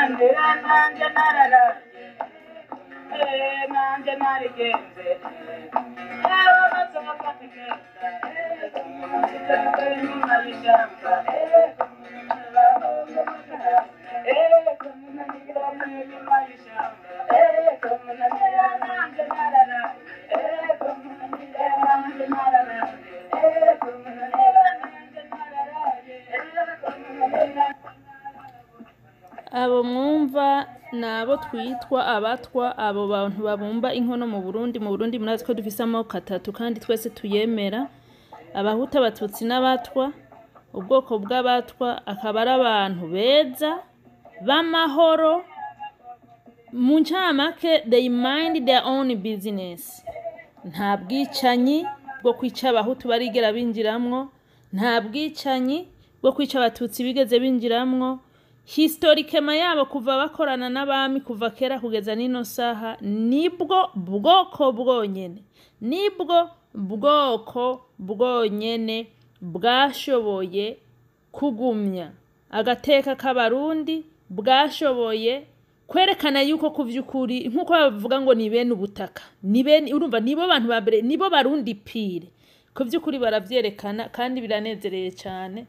Nanjye nararaye, nanjye narigenze, inyuma y'ishyamba, inyuma y'ishyamba, nanjye nararaye, nanjye nararaye, nanjye nararaye. Abo mwumva ni abo twitwa Abatwa, abo bantu babumba inkono mu Burundi. Mu Burundi murazi ko dufise amoko atatu kandi twese tuyemera: Abahutu, Abatutsi n'Abatwa. Ubwoko bw'Abatwa akaba ari abantu beza b'amahoro. Mu ncamake, they mind their own business. Nta bwicanyi bwo kwica Abahutu barigera binjiramwo, nta bwicanyi bwo kwica Abatutsi bigeze binjiramwo. Historiquement yabo, kuva bakorana n'abami kuva kera kugeza n'ino saha, nibwo bwoko bwonyene, nibwo bwoko bwonyene bwashoboye kugumya agateka k'Abarundi, bwashoboye kwerekana yuko ku vy'ukuri, nk'uko bavuga ngo ni bene ubutaka, ni bene, urumva nibo bantu ba mbere, nibo Barundi pure. Ku vy'ukuri baravyerekana kandi biranezereye cyane,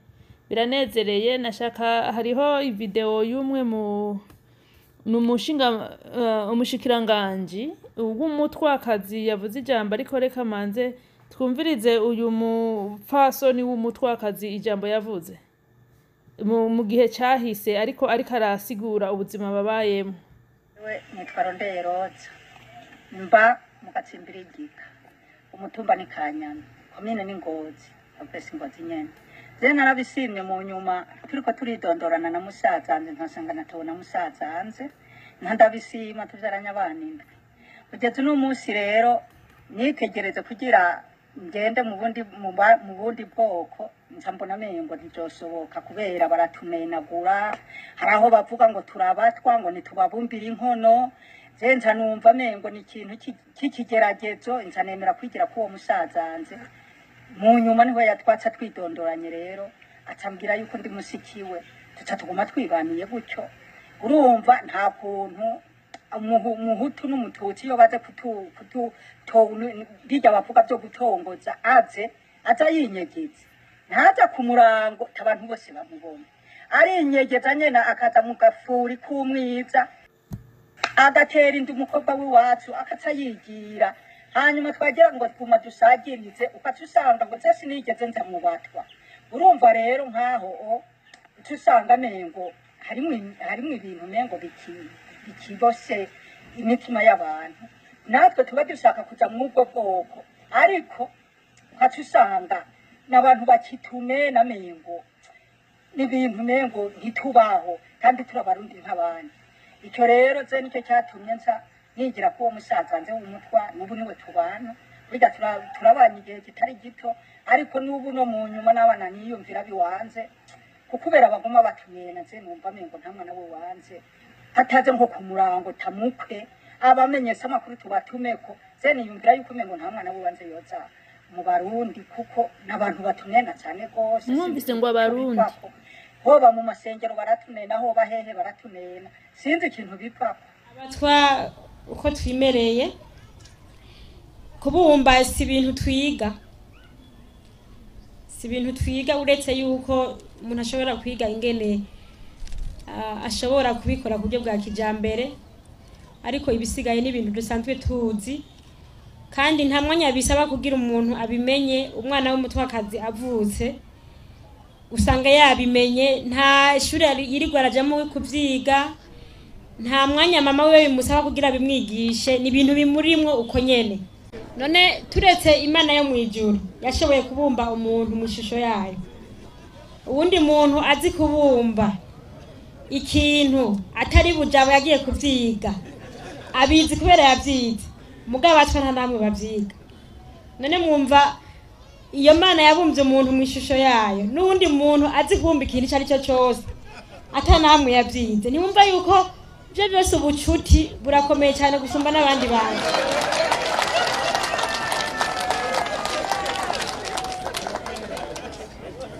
biranezereye. Nashaka hariho ivideo y'umwe mu ni umushinga umushikiranganji w'umutwakazi yavuze ijambo, ariko reka manze twumvirize uyu mupfasoni w'umutwakazi ijambo yavuze mu gihe cyahise, ariko arasigura ubuzima babayemo. We nitwa Rondeye Roza, mba mu Gatsimbirigika, umutumba ni Kanyana, komine ni Ngozi, avese Ngozi nyene. Je narabisimye mu nyuma turiko turidondorana na musazanje, nkasanga natobona musazanje, ndabisima. Tuvyaranye abana indwi. Kugeza uno munsi rero nitegereze kugira ngende mu bundi bwoko, nca mbona mengo ntivyoshoboka kubera baratumenagura. Hari aho bavuga ngo turabatwa, ngo ntitubabumbire inkono. Je nca numva mengo ni ikintu c'ikigeragezo, nca nemera kwigira k'uwo musazanje. Mu nyuma niho yatwatsa twidondoranye rero, acambwira yuko ndi musikiwe, tuca tuguma twibaniye gutyo. Urumva nta kuntu Umuhutu n'Umututsi iyo baze kutu bijya bavuga byo gutongoza, aze aza yinyegeza, ntaza ku murango abantu bose bamubona. Arinyegeza nyene, akaza mu gafuri k'umwiza, agatera inda umukobwa w'iwacu, akaca yigira. Hanyuma twagira ngo twuma dusagirize, ukaca usanga ngo nze sinigeze nza mu Batwa. Urumva rero nkaho uca usanga mengo harimwo ibintu mengo bikibose imitima y'abantu. Natwe tuba dushaka kuja mw'ubwo bwoko, ariko ukaca usanga n'abantu bakitumena, mengo n'ibintu mengo ntitubaho kandi turi Abarundi nk'abandi. Icyo rero ze nicyo cyatumye nsa nigira ko uwo musaza nze w'umutwa n'ubu niwe tubana. Burya turabanye igihe kitari gito, ariko n'ubu no mu nyuma n'abana niyumvira biwanze, kukubera baguma batumena. Nze numva mengo nta mwana we wanze hataze nko ku murango tamukwe abamenyesha amakuru tubatumeko. Ze niyumvira yuko mengo nta mwana we wanze yoza mu Barundi, kuko n'abantu batumena cyane rwose. Mwumvise ngo Abarundi. Hoba mu masengero baratumena, hoba hehe baratumena, sinzi ikintu bivako. Abatwa uko twimereye, kubumba si ibintu twiga, si ibintu twiga, uretse yuko umuntu ashobora kwiga ingene ashobora kubikora ku buryo bwa kijambere, ariko ibisigaye ni ibintu dusanzwe tuzi kandi nta mwanya bisaba kugira umuntu abimenye. Umwana w'umutwakazi avutse usanga yabimenye, nta shuri yirirwa arajamo kuvyiga, nta mwanya mama we bimusaba kugira bimwigishe, ni ibintu bimurimwo uko nyene. None turetse Imana yo mw'ijuru yashoboye kubumba umuntu mu ishusho yayo, uwundi muntu azi kubumba ikintu atari bujabo yagiye kuvyiga, abizi kubera yavyize, mugabo Abatwa nta namwe bavyiga. None mwumva iyo Mana yabumbye umuntu mu ishusho yayo n'uwundi muntu azi kubumba ikintu icyo ari cyo cyose ata namwe yavyize, ntiwumva yuko ibyo byose ubucuti burakomeye cyane gusumba n'abandi bantu?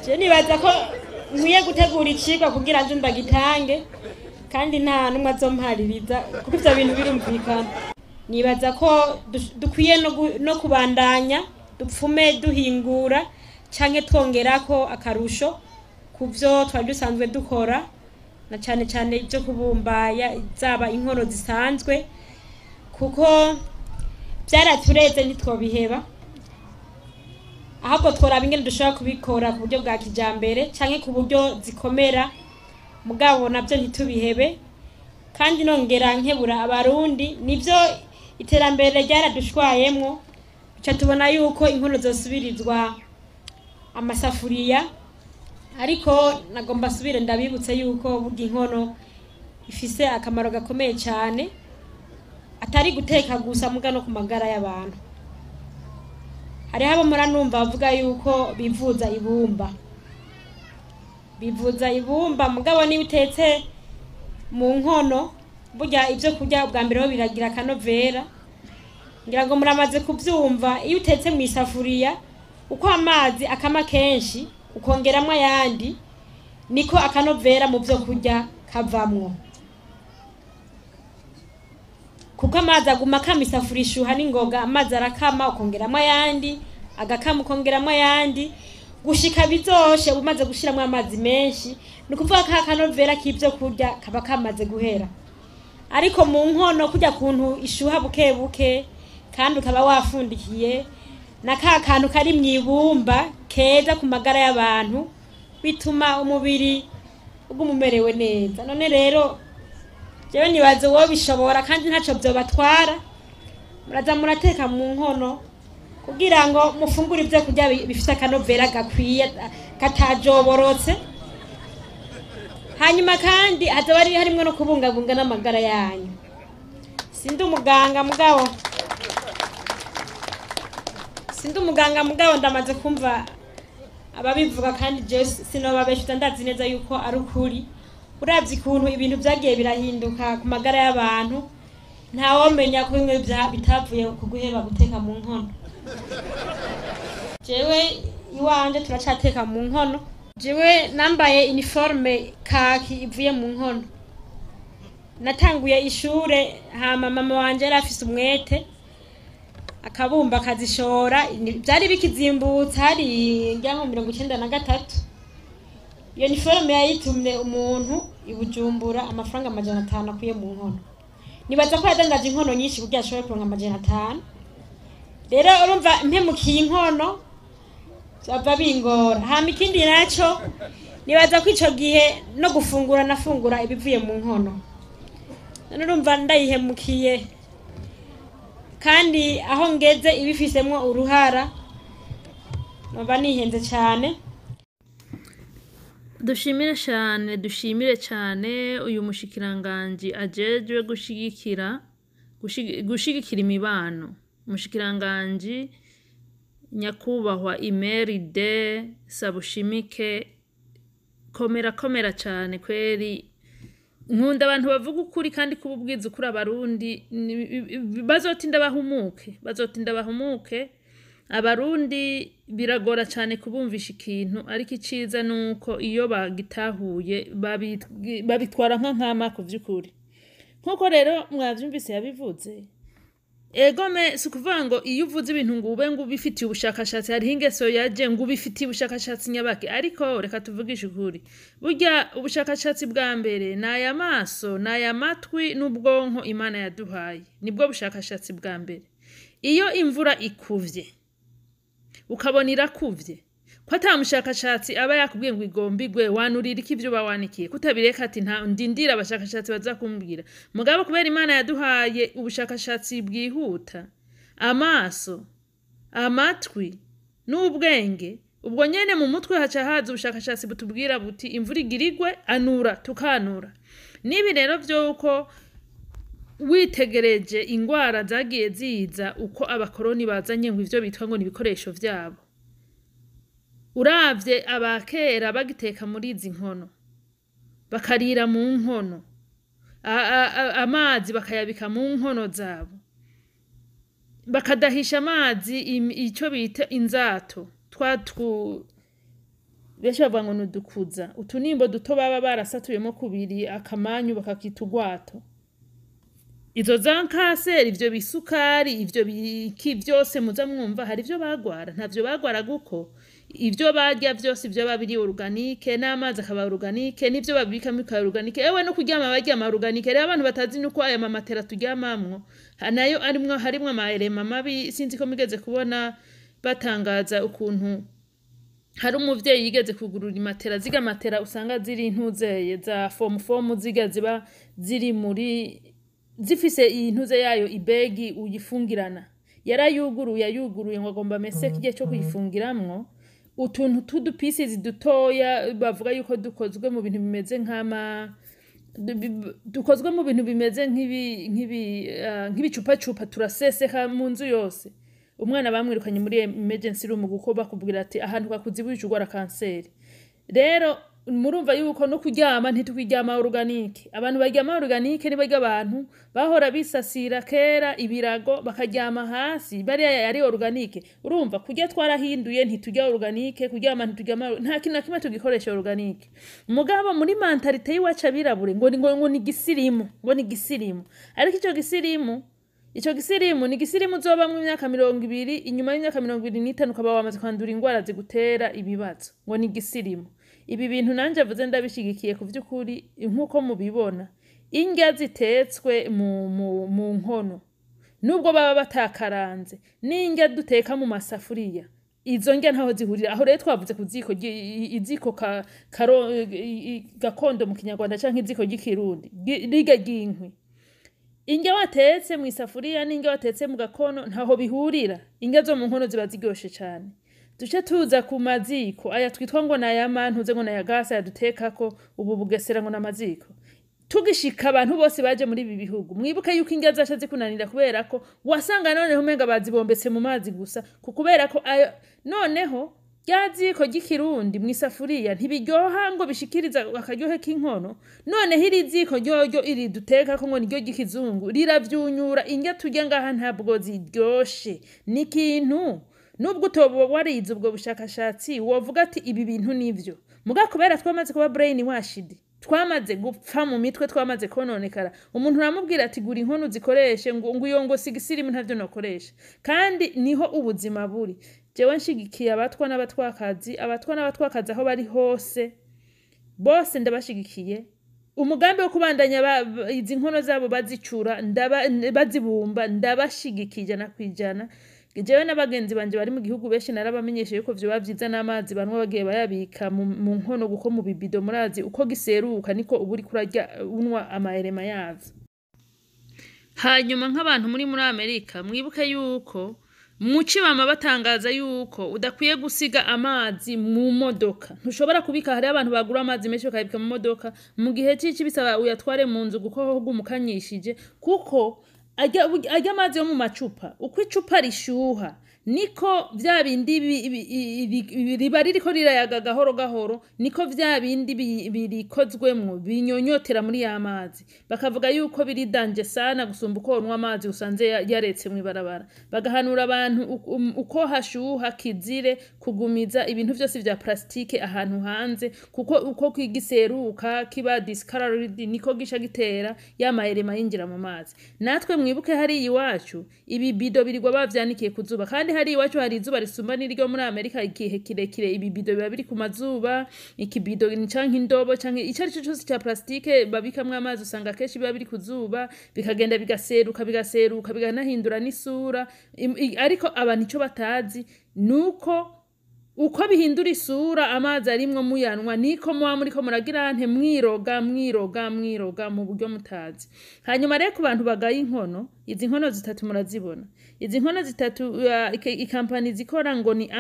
Je nibaza ko nkwiye gutegura icigwa kugira nze ndagitange. Kandi nta n'umwe azompaririza, kuko ivyo bintu birumvikana. Nibaza ko dukwiye no kubandanya dupfume duhingura canke twongerako akarusho ku vyo twari dusanzwe dukora, na cane cane ibyo kubumba, zaba inkono zisanzwe, kuko byaratureze, ntitwobiheba. Ahubwo tworaba ingene dushobora kubikora ku buryo bwa kijambere canke ku buryo zikomera, mugabo nabyo ntitubihebe. Kandi nongera nkebura Abarundi, nivyo iterambere ryaradushwayemwo, duca tubona yuko inkono zosubirizwa amasafuriya, ariko nagomba asubire ndabibutse yuko burya inkono ifise akamaro gakomeye cyane, atari guteka gusa, muga no ku magara y'abantu. Hariho abo muranumva bavuga yuko bivuza ibumba, bivuza ibumba, mugabo niba utetse mu nkono, burya ibyo kurya ubwa mbere ho biragira akanovera. Ngira ngo muramaze kubyumva, iyo utetse mu isafuriya, uko amazi akama kenshi ukongeramo ayandi, niko akanovera mu byo kurya kavamwo, kuko amazi aguma akama, isafuriya ishuha n'ingoga, amazi arakama, ukongeramo ayandi, agakama, ukongeramo ayandi, gushika bizoshe umaze gushiramo amazi menshi. Ni ukuvuga ko akanovera k'ibyo kurya kaba kamaze guhera. Ariko mu nkono, kurya kuntu ishuha buke buke kandi ukaba wafundikiye, na ka kantu kari mu ibumba keza ku magara y'abantu, bituma umubiri uguma umerewe neza. None rero jewe nibaze uwo bishobora, kandi ntaco vyobatwara, muraza murateka mu nkono kugira ngo mufungure ibyo kurya bifite akanovera gakwiye, katajoborotse. Hanyuma kandi hazaba hari harimwo no kubungabunga n'amagara yanyu. Sindi umuganga, mugabo sindi umuganga, mugabo ndamaze kumva ababivuga, kandi jewe sinobabeshuta, ndazi neza yuko ari ukuri. Uravye ukuntu ibintu vyagiye birahinduka ku magara y'abantu, ntawomenya ko bimwe bitavuye ku guheba guteka mu nkono. Jewe iwanje turacateka mu nkono. Jewe nambaye uniforme kaki ivuye mu nkono. Natanguye ishure, hama mama wanje yari afise umwete, akabumba akazishora. Vyari bikizimbutse, hari ngira nko 93. Iyo uniforme yayitumye umuntu i Bujumbura amafaranga 500 akuye mu nkono. Nibaza ko yadandaje inkono nyinshi kugira ashobore kuronka 500. Rero urumva, mpemukiye inkono vyava bingora. Hama ikindi naco, nibaza ko ico gihe no gufungura nafungura ibivuye mu nkono. None urumva ndayihemukiye, kandi aho ngeze ibifisemwo uruhara, noba nihenze cane. Dushimire cyane, dushimire cyane uyu mushikiranganji ajejwe gushigikira imibano, umushikiranganji nyakubahwa Imeride Sabushimike. Komera, komera cyane kweri. Nkunda abantu bavuga ukuri, kandi kuba ubwiza ukuri Abarundi bazotinda bahumuke, bazotinda bahumuke. Abarundi biragora cyane kubumvisha ikintu, ariko iciza ni uko iyo bagitahuye babitwara nka nkama ku vy'ukuri. Nk'uko rero mwavyumvise yabivuze, egome si ukuvuga ngo iyo uvuze ibintu ngo ube ngo ubifitiye ubushakashatsi. Hariho ingeso yaje ngo ubifitiye ubushakashatsi nyabaki, ariko reka tuvugishe ukuri, burya ubushakashatsi bwa mbere ni aya maso, ni aya matwi n'ubwonko Imana yaduhaye, nibwo bushakashatsi bwa mbere. Iyo imvura ikuvye, ukabona irakuvye, ko ata mushakashatsi aba yakubwiye ngo igomba igwe, wanurira iki ivyo uba wanikiye kutabireka? Ati nta ndindira abashakashatsi baza kumbwira. Mugabo kubera Imana yaduhaye ubushakashatsi bwihuta, amaso, amatwi n'ubwenge, ubwo nyene mu mutwe haca haza ubushakashatsi butubwira buti imvura igira igwe, anura, tukanura. N'ibi rero vyuko witegereje ingwara zagiye ziza uko abakoroni bazanye ngo ivyo bitwa ngo ni ibikoresho vyabo, uravye abakera bagiteka muri izi nkono, bakarira mu nkono, amazi bakayabika mu nkono zabo, bakadahisha amazi, ico bita inzato, twa Benshi bavuga ngo ni udukuza, utunimbo duto baba barasatuyemo kubiri akamanyu bakakita urwato. Izo za kanseri, ivyo bisukari, ivyo biki vyose muza mwumva, hari ivyo bagwara? Ntavyo bagwara, kuko ivyo barya vyose ivyo biri organique, n'amazi akaba organique, n'ivyo babikamo bikaba organique, ewe no kuryama baryama organique. Rero abantu batazi nuko aya mamatera turyamamwo nayo arimwo, harimwo ama éléments mabi. Sinzi ko migeze kubona batangaza ukuntu hari umuvyeyi yigeze kugurura imatera, ziga matera usanga ziri intuzeye za fomu fomu, ziga ziba ziri muri zifise intuze yayo, ibegi uyifungirana. Yarayuguruye, ayuguruye ngo agomba amese kirya cyo kuyifungiramwo, utuntu tudu pieces dutoya bavuga yuko dukozwe mu bintu bimeze nk'ama dukozwe mu bintu bimeze nk'ibicupacupa, turaseseka mu nzu yose. Umwana bamwirukanye muri emergency room, kuko bakubwira ati ahantu kakuzibuje ugwara kanseri. Rero murumva yuko no kuryama ntitukiryama organique. Abantu baryama organique ni barya abantu bahora bisasira kera ibirago, bakaryama hasi, bariya yari organique. Urumva kurya twarahinduye, ntiturya organique, kuryama ntituryama, nta kintu na kimwe tugikoresha organique. Mugabo muri mentalité y'iwacu abirabure ngo ni gisirimu, ngo ni gisirimu. Ariko ico gisirimu ni gisirimu uzobamwo imyaka 20, inyuma y'imyaka 25 ukaba wamaze kwandura ingwara zigutera ibibazo. Ngo ni gisirimu. Ibi bintu nanje avuze ndabishigikiye ku vy'ukuri. Nk'uko mubibona, indya zitetswe mu nkono, nubwo baba batakaranze, n'indya duteka mu masafuriya, izo ndya ntaho zihurira. Aho rero twavuze ku ziko iziko gakondo mu Kinyarwanda canke iziko ry'Ikirundi, rirya ry'inkwi. Indya watetse mu isafuriya n'indya watetse mu gakono ntaho bihurira. Indya zo mu nkono ziba ziryoshe cane. Duce tuza ku maziko aya twitwa ngo nayamantuze, ngo naya gase yadutekako ubu Bugesera, ngo n'amaziko. Tugishika, abantu bose baje muri ibi bihugu, mwibuke yuko indya zasha zikunanira, kubera ko wasanga noneho umenga bazibombetse mu mazi gusa, kubera ko ayo noneho rya ziko ry'Ikirundi mu isafuriya ntibiryoha ngo bishikiriza akaryohe k'inkono. Noneho iri ziko ryoryo iri dutekako ngo niryo ry'ikizungu riravyunyura. Indya turya ngaha ntabwo ziryoshe. Ni ikintu nubwo utoba warize ubwo bushakashatsi wovuga ati ibi bintu nivyo. Muga kubera twamaze kuba brain washed, twamaze gupfa mu mitwe, twamaze kononekara, umuntu uramubwira ati gura inkono uzikoreshe, ngo iyo ngo sigisirimu ntavyo nokoresha, kandi niho ubuzima buri. Jewe nshigikiye abatwa n'abatwakazi, abatwa n'abatwakazi aho bari hose bose ndabashigikiye. Umugambi wo kubandanya izi nkono zabo bazicura, bazibumba, ndabashigikiye 100%. Jewe n'abagenzi banje bari mu gihugu benshi narabamenyeshe yuko vyoba vyiza n'amazi banywa bagiye bayabika mu nkono, kuko mu bibido murazi uko giseruka niko uba uriko urarya unwa ama éléments yavyo. Hanyuma nk'abantu muri Amerika, mwibuke yuko muci bama batangaza yuko udakwiye gusiga amazi mu modoka. Ntushobora kubika, hariho abantu bagura amazi menshi bakayabika mu modoka. Mu gihe c'ici bisaba uyatware mu nzu, kuko ho umukanyishije, kuko arya amazi yo mu macupa, uko icupa rishuha niko vya bindi riba ririko rirayaga gahoro gahoro, niko vya bindi birikozwemwo binyonyotera muri ya mazi. Bakavuga yuko biri danger sana gusumba uko unywa amazi usanze yaretse mw'ibarabara. Bagahanura abantu uko hashuha kizire kugumiza ibintu vyose vya plastike ahantu hanze, kuko uko kigiseruka kiba discolored niko gisha gitera ya ma éléments yinjira mu mazi. Natwe mwibuke hari iwacu ibi bido birirwa bavyanikiye ku zuba, kandi hari iwacu hari izuba risumba n'iryo muri Amerika igihe kirekire. Ibi bido biba biri ku mazuba. Ikibido canke indobo canke ico arico cose ca plastike babikamwo amazi usanga kenshi biba biri ku zuba, bikagenda bigaseruka, bigaseruka, bikanahindura n'isura. Ariko abantu ico batazi nuko uko bihindura isura amazi arimwo muyanwa, niko muba muriko muragira nte, mwiroga, mwiroga, mwiroga mu buryo mutazi. Hanyuma rero ku bantu bagaye inkono, izi nkono zitatu murazibona, izi nkono zitatu, ikampani zikora ngo ni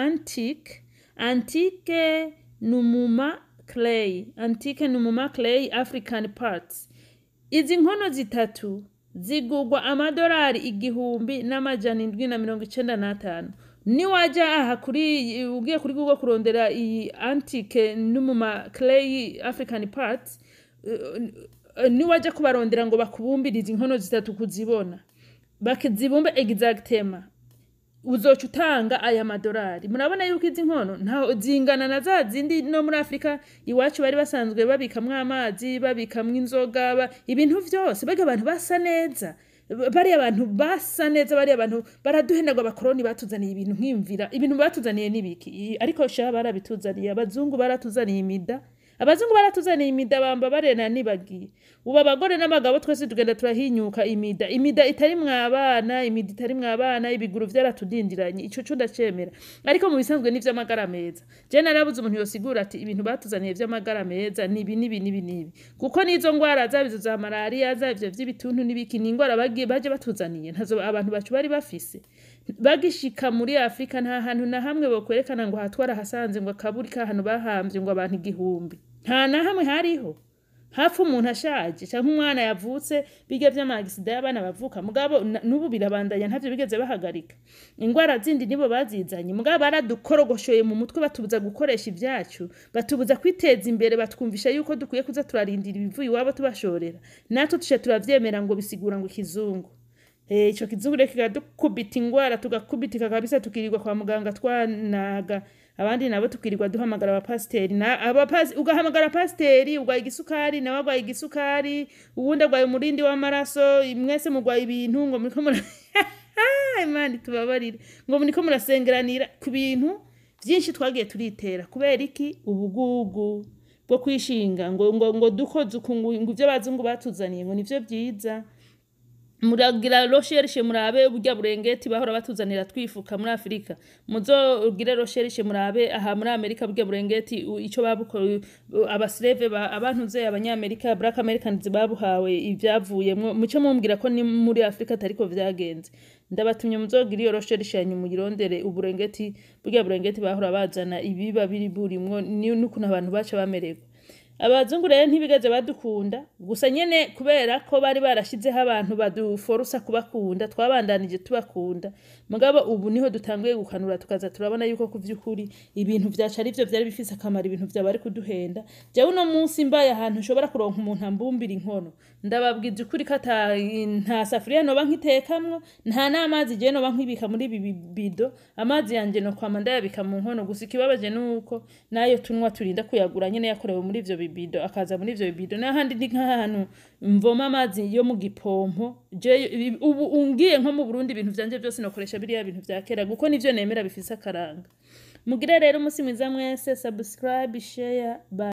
Antique Numuma Clay, Antique Numuma Clay African Parts. Izi nkono zitatu zigurwa amadolari 1795. Niwaja aha kuri ugiye kuri Google kurondera iyi Antique Numuma Clay African Parts, niwaja kubarondera ngo bakubumbire izi nkono zitatu, kuzibona bakizibumbe exactement. Uzoca utanga aya madolari. Murabona yuko izi nkono ntaho zingana na za zindi no muri Afurika iwacu bari basanzwe babikamwo amazi, babikamwo inzoga, ibintu vyose. Bega abantu basa neza, bariya abantu basa neza, bariya abantu baraduhendagwa. Abakoroni batuzaniye ibintu nkiyumvira ibintu batuzaniye n'ibiki? Ariko sha, barabituzaniye. Abazungu baratuzaniye imida, abazungu baratuzaniye imida, bamba barena nibagiye. Ubu abagore n'abagabo twese tugenda turahinyuka imida, imida itari mwabana, imida itari mwabana. Ibiguru vyaratudindiranye, ico co ndacemera, ariko mu bisanzwe ni vy'amagara meza. Je narabuze umuntu yosigura ati ibintu batuzaniye vy'amagara meza nibi nibi nibi nibi, kuko n'izo ngwara zaba izo za malariya, zaba ivyo vy'ibituntu n'ibiki, ni ingwara bagiye baje batuzaniye, ntazo abantu bacu bari bafise bagishika muri Afurika. Nta hantu na hamwe bokwerekana ngo hatwara hasanze ngo akaburi k'ahantu bahamvye ngo abantu 1000, nta na hamwe hariho. Hafi umuntu ashaje canke umwana yavutse, birya vy'amagisida y'abana bavuka, mugabo n'ubu birabandanya, ntavyo bigeze bahagarika. Ingwara zindi nibo bazizanye, mugabo baradukorogoshoye mu mutwe, batubuza gukoresha ivyacu, batubuza kwiteza imbere, batwumvisha yuko dukwiye kuza turarindira ibivuye iwabo tubashorera. Natwe tuce turavyemera ngo bisigura ngo ikizungu. Ico kizungu rero kikadukubita ingwara, tugakubitika kabisa, tukirirwa kwa muganga twanaga, abandi nabo tukirirwa duhamagara abapasiteri na ugahamagara pasiteri, urwaye igisukari, nawe agwaye igisukari, uwundi agwaye umurindi w'amaraso, mwese mugwaye ibintu ngo muriko mura Imana itubabarire, ngo muriko murasengeranira ku bintu vyinshi twagiye turitera. Kubera iki? Ubugugu bwo kwishinga ngo dukoze uku, ngo ivyo abazungu batuzaniye ngo nivyo vyiza. Muragira recherche murabe burya burengeti bahora batuzanira twifuka muri Afurika. Muzogire recherche murabe aha muri Amerika burya burengeti ico babuko abaslave abantu ze abanyamerika, Black Americans, babuhawe ivyavuyemwo. Muce mumbwira ko ni muri Afurika atariko vyagenze. Ndabatumye muzogira iyo recherche yanyu, muyirondere uburengeti, burya burengeti bahora bazana, ibiba biri burimwo n'ukuntu abantu baca bamererwa. Abazungu rero ntibigeze badukunda gusa nyene, kubera ko bari barashizeho abantu baduforosa kubakunda, twabandanije tubakunda. Mugabo ubu niho dutanguye gukanura, tukaza turabona yuko ku vy'ukuri ibintu vyacu ari vyo vyari bifise akamaro, ibintu vyaba ari kuduhenda. Jewe uno munsi mbaye ahantu nshobora kuronka umuntu ambumbira inkono, ndababwiza ukuri ko ata nta safuriya noba nkitekamwo, nta n'amazi jewe noba nkibika muri ibi bibido. Amazi yanje no kwama ndayabika mu nkono. Gusa ikibabaje nuko nayo tunywa turinda kuyagura nyene yakorewe muri ivyo bibido, akaza muri ivyo bibido. N'ahandi ndi nk'ahantu mvoma amazi yo mu gipompo. Je ubu ungiye nko mu Burundi, ibintu vyanje vyose nokoresha biriya bintu vya kera, kuko nivyo nemera bifise akaranga. Mugire rero umunsi mwiza mwese. Subscribe, share, bye.